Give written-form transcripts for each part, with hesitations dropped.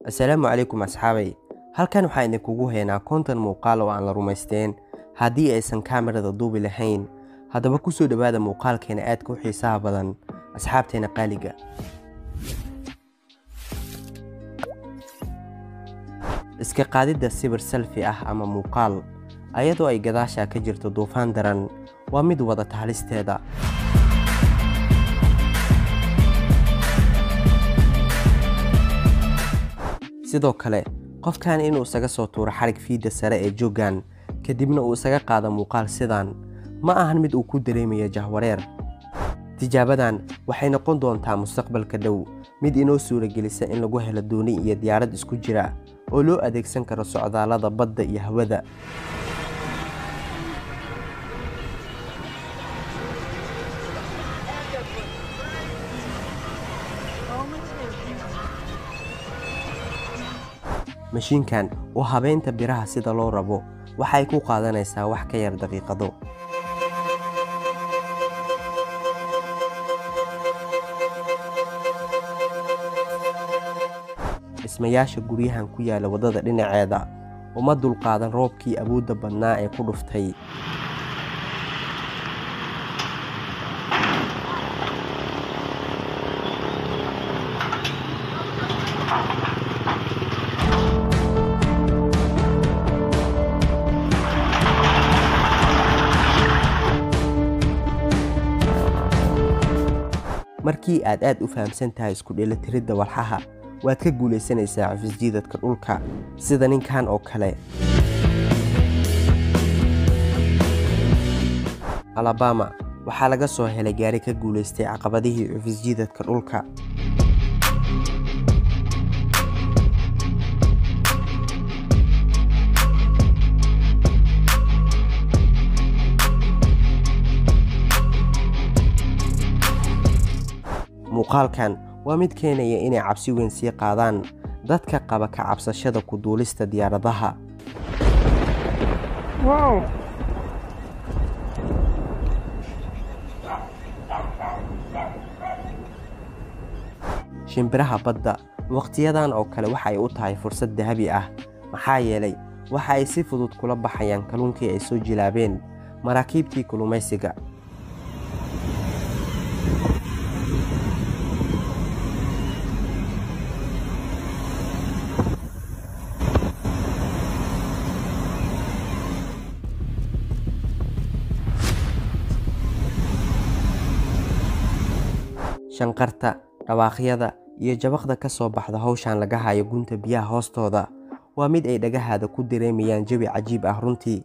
Assalaamu calaykum asxaabay. Halkan waxaan idinkugu haynaa 50 muuqaal oo aan la rumaysteen haddii aysan kaamirada duubi lahayn. Haddaba ku soo dhawaada muuqaalkeena aadka u xiisaha badan, asxaabteena qaaliga. Iska qaadidda sawir selfie ah ama muuqaal ayadoo ay gadaasha ka jirto duufaan daran waa mid wadata halisteeda. Sidoo kale, qofkan inuu isaga soo tuuro xarig fiida sare ee jooggan kadibna uu isaga qaado muuqaal sidan ma ahan mid uu ku dareemayo jahwareer. Tijaabadan waxay noqon doontaa mustaqbalka dhow mid inoo suuragelisa in lagu helo dooni iyo diyaarad isku jira oo loo adeegsan karo socdaallada badda iyo hawada. Mashiinkan oo habeynta biraha sida loo rabo waxay ku qaadanaysaa wax ka yar daqiiqado. Dhismayaasha guryahan ku yaala waddada dhinaceeda uma dulqaadan roobkii awoodda badnaa ee ku dhuftay. Markii aad aad u fahamsan tahay isku dheelitiridda walxaha, waad ka guulaysanaysaa cufisjiidadka dhulka sida ninkan oo kale. Alabama waxaa laga soo helay gaari ka guulaystay caqabadihii cufisjiidadka dhulka. Muuqaalkan waa mid keenaya inay cabsi weyn sii qaadaan dadka qaba ka cabsashada ku duulista diyaaradaha. Wow. Shimbiraha badda waqtiyadan oo kale waxa ay u tahay fursad dahabi ah, maxaa yeelay waxa ay si fudud kula baxayaan kalluunkii ay soo jilaabeen maraakiibtii kalluumaysiga. Shanqarta, dhawaaqyada iyo jabaqda ka soo baxda hawshan laga hayo gunta biyaha hoostooda waa mid ay dhagahaada ku dareemayaan jawi cajiib ah runtii.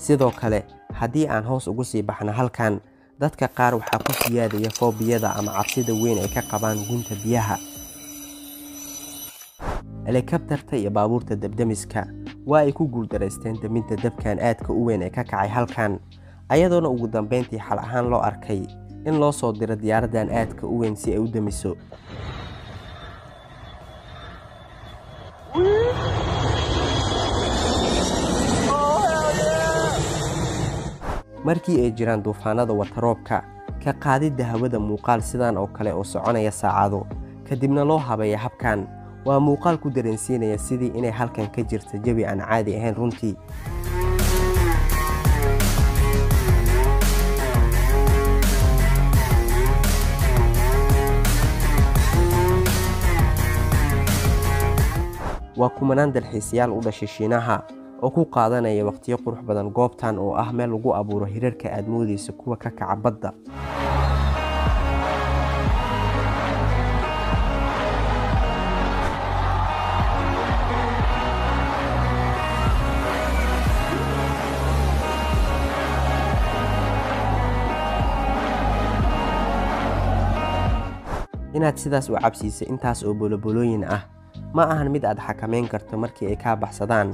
Sidoo kale, haddii aan hoos ugu sii baxno halkan, dadka qaar waxaa ku siyaadaya foobiyada ama cabsida weyn ay ka qabaan gunta biyaha. Helikabtarta iyo baabuurta dabdamiska waa ay ku guuldareysteen daminta dabkan aadka u weyn ee ka kacay halkan, ayadoona ugu dambeyntii xal ahaan loo arkay in loo soo diro diyaaraddan aadka u weyn si ay u damiso. Markii ay jiraan duufaanada wata roobka, ka qaadidda hawada muuqaal sidan oo kale oo soconaya saacado, kadibna loo habeeya habkan, waa muuqaal ku dareensiinaya sidii inay halkan ka jirta jawi aan caadi ahayn runtii. Waa kumanaan dalxiisayaal u dhashay Shiinaha oo ku qaadanaya waqtiyo qurux badan goobtan oo ah meel lagu abuuro hirarka aad moodayso kuwa ka kaca badda. Inaad sidaas u cabsiiso intaas oo bolobolooyin ah ma ahan mid aad xakameyn karto markii ay kaa baxsadaan.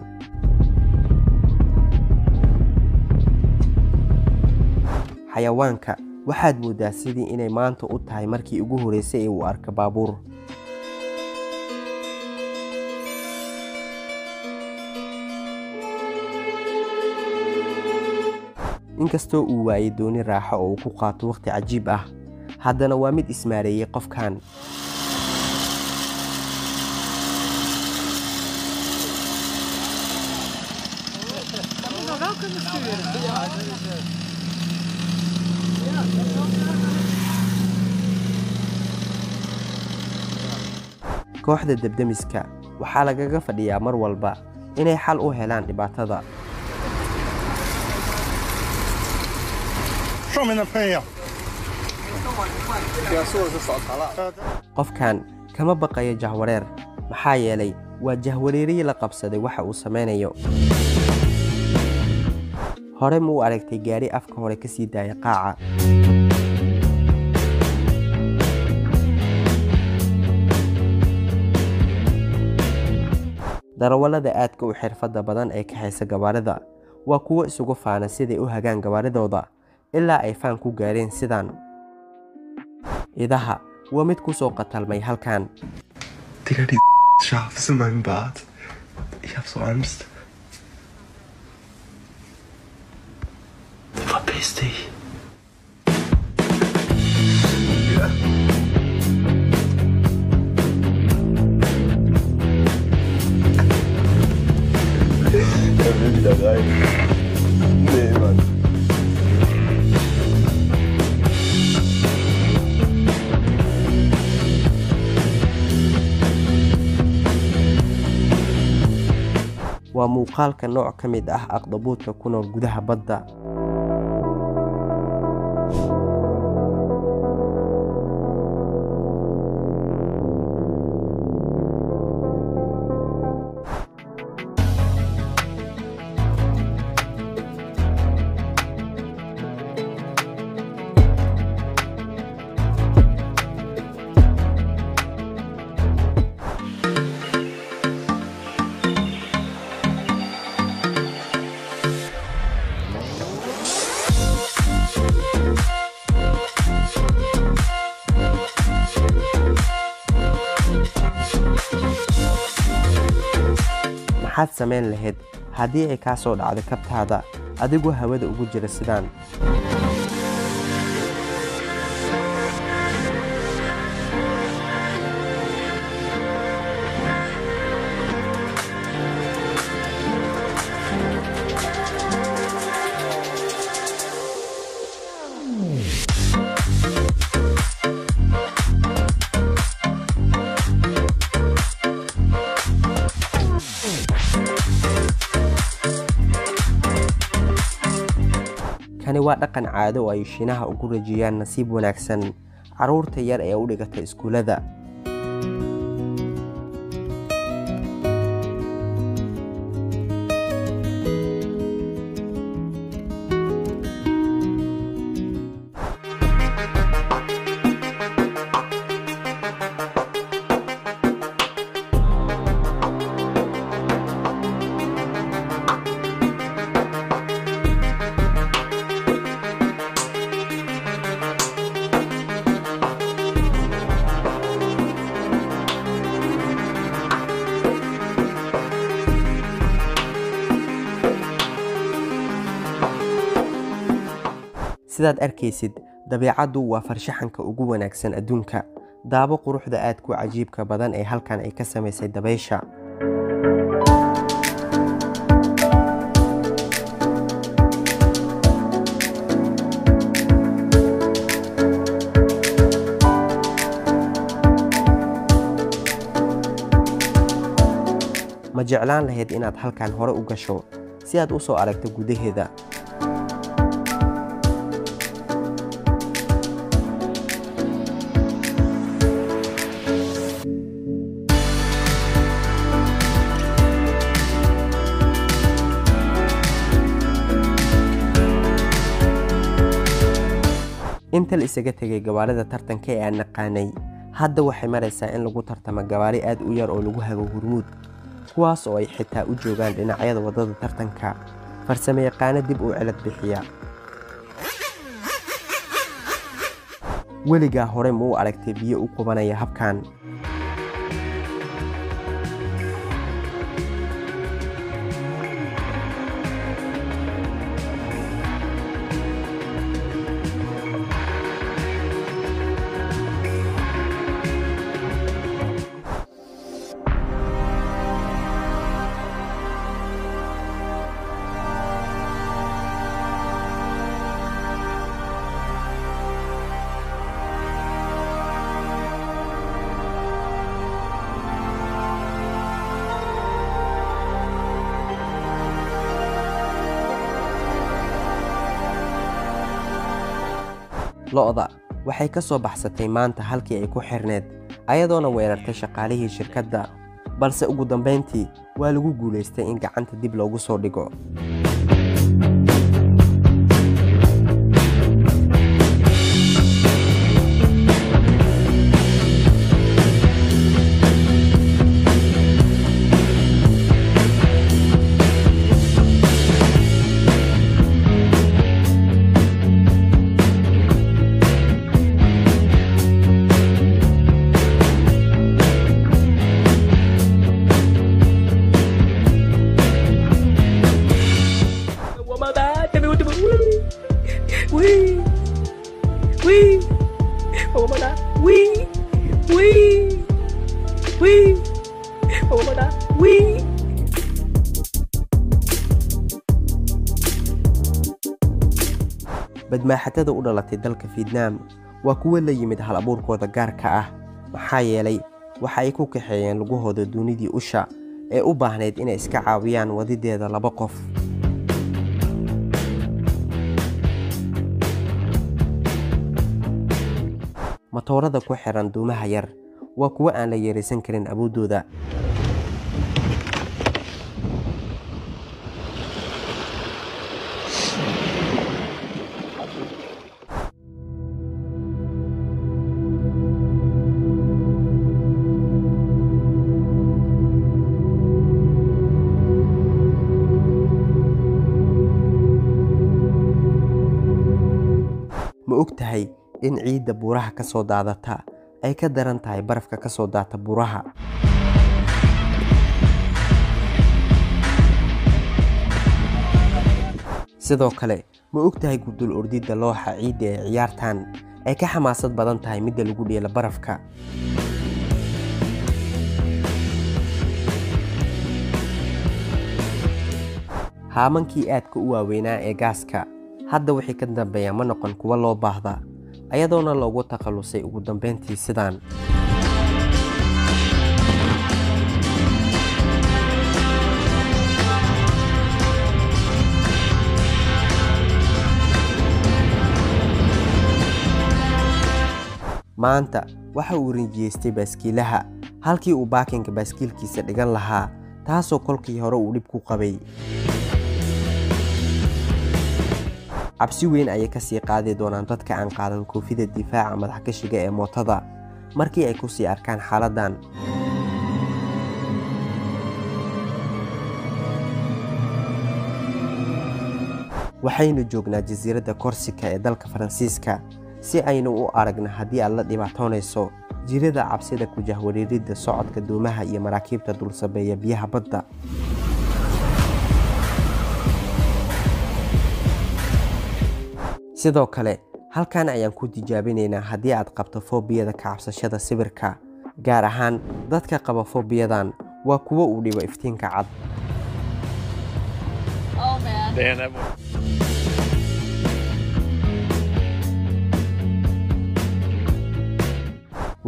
Xayawaanka waxaad mooddaa sidii inay maanta u tahay markii ugu horreysay ee uu arko baabuur. Inkastoo uu waayay dooni raaxo oo uu ku qaato waqti cajiib ah, haddana waa mid ismaareeyay qofkan. Dat moet nog wel kunnen sturen. Ja, dat is het. Kooxda dab-demiska waxaa lagaga fadhiyaa mar walba inay xal u helaan dhibaatada. 上面的喷呀。 Qofkan kama baqayo jahwareer, maxaa yeelay waa jahwareerihii la qabsaday waxa uu sameynayo. Hore ma u aragtay gaari afka hore ka sii daaya qaaca? Darawallada aadka u xirfadda badan ee kaxaysa gawaarida waa kuwo isugu faana siday u hagaan gawaaridooda ilaa ay faan ku gaareen sidaan. Idaha waa mid ku soo qatalmay halkan. Digga, die Schafe sind in meinem Bad. Ich hab so Angst. Verpiss dich. Er will wieder rein. Nee, Mann. Waa muuqaalka nooc ka mid ah aqdabuudka ku nool gudaha badda. Maxaad samayn lahayd haddii ay kaa soo dhacdo kabtaada adigoo hawada ugu jira sidaan? Kani waa dhaqan caado oo ay Shiinaha ugu rajiyaan nasiib wanaagsan carruurta yar ee u dhigata iskuulada. Sidaad arkaysid, dabeecaddu waa farshaxanka ugu wanaagsan adduunka. Daabo quruxda aadka u cajiibka badan ee halkan ay ka samaysay dabaysha. Ma jeclaan lahayd inaad halkan hore u gasho si aad u soo aragto gudaheeda? Inta la isaga tegay gawaarida tartanka ee aan naqaanay, hadda waxay maraysaa in lagu tartamo gawaari aad u yar oo lagu hago hurmuud, kuwaas oo ay xitaa u joogaan dhinacyada waddada tartanka farsamayaqaano dib u cilad bixiya. Weligaa hore ma u aragtay biyo u qubanaya habkan? Lo'da waxay ka soo baxsatay maanta halkii ay ku xirneed, ayadoona weerartay shaqaalihii shirkadda, balse ugu dambeyntii waa lagu guulaystay in gacanta dib loogu soo dhigo. Badmaaxatada u dhalatay dalka Fietnaam waa kuwo la yimid hal abuurkooda gaarka ah, maxaa yeelay waxa ay ku kaxeeyeen lugahooda dunidii usha ee u baahnayd inay iska caawiyaan wadideeda laba qof. Matoorada ku xiran duumaha yar waa kuwo aan la yeeraysan karin awooddooda. Ma og tahay in ciidda buuraha ka soo daadata ay ka daran tahay barafka ka soo daata buuraha? Sidoo kale, ma og tahay gudul ordidda looxa ciidda ee ciyaartan ay ka xamaasad badan tahay midda lagu dheelo barafka? Haamankii aadka u waaweynaa ee gaaska hadda wixii ka dambeeya ma noqon kuwa loo baahda, ayadoona loogu takhalusay ugu dambeyntii sidaan. Maanta waxa uu rinjiyeystay baaskiilaha halkii uu baakinka baaskiilkiisa dhigan lahaa, taasoo kolkii hore uu dhib ku qabay. Cabsi weyn ayay ka sii qaadi doonaan dadka aan qaadan koofida difaaca madaxgashiga ee mootada markii ay ku sii arkaan xaaladdan. Waxaynu joognaa jasiiradda Korsika ee dalka Faransiiska si aynu u aragno haddii aad la dhibaatoonayso jirida cabsida ku jahwareeridda socodka doomaha iyo maraakiibta dul sabeeya biyaha badda. Sidoo kale, halkan ayaan ku tijaabinaynaa haddii aad qabto foobiyada ka cabsashada sawirka, gaar ahaan dadka qaba foobiyadan waa kuwo uu dhibo iftiinka cad. Oh man. Dan, that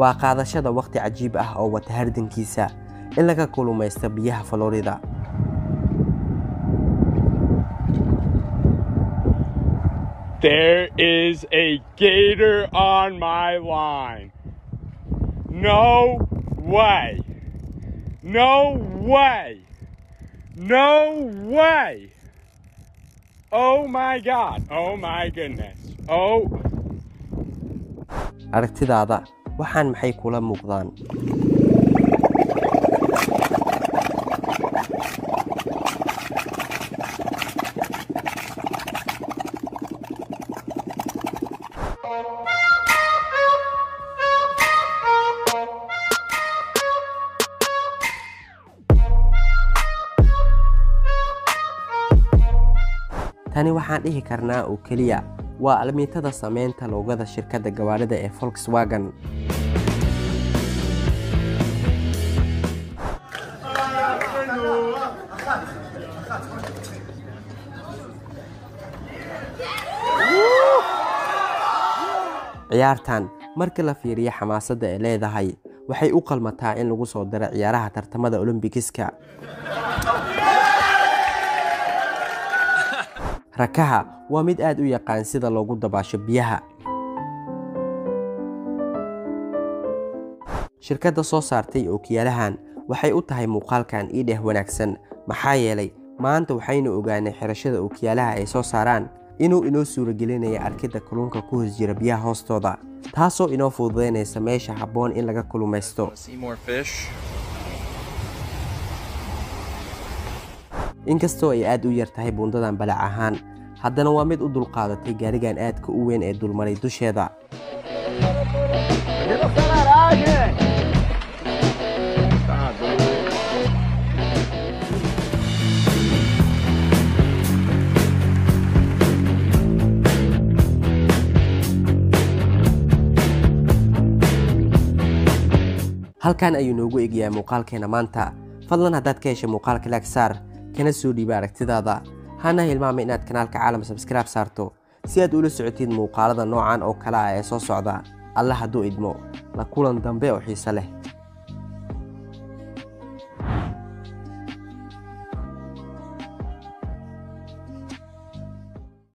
Waa qaadashada waqti cajiib ah oo wata hardankiisa in laga kulumaysto biyaha Florida. There is a gator on my line. No way. No way. No way. Oh my God. Oh my goodness. Oh. Aragtidaada waxaan maxay kula muuqdaan? Tani waxaan dhihi karnaa oo keliya waa almiitada samaynta loogada shirkadda gawaarida ee Volkswagen. Ciyaartan marka la fiiriyo xamaasadda ay leedahay, waxay u qalmataa in lagu soo daro ciyaaraha tartamada Olympics-ka. Rakaha waa mid aad u yaqaan sida loogu dabaasho biyaha. Shirkadda soo saartay ookiyaalahan waxay u tahay muuqaalkan iidheh wanaagsan, maxaa yeelay maanta waxaynu ogaanay xirashada ookiyaalaha ay soo saaraan inuu inoo suuragelinaya arkidda kalluunka ku hoos jira biyaha hoostooda, taasoo inoo fududaynaysa meesha habboon in laga kalluumaysto. See more fish? Inkastoo ay aad u yar tahay buundadan balac ahaan, haddana waa mid u dulqaadatay gaarigan aadka u weyn ee dulmaray dusheeda. Halkan ayuu noogu egyahay muuqaalkeena maanta. Fadlan haddaad ka heshay muuqaalka, like saar, kana soo dhiiba aragtidaada. Hana hilmaama inaad kanaalka Caalam subscribe saarto si aad ula socotid muuqaalada noocan oo kale ah ee soo socda. Alla hadduu idmo, la kulan dambe oo xiise leh.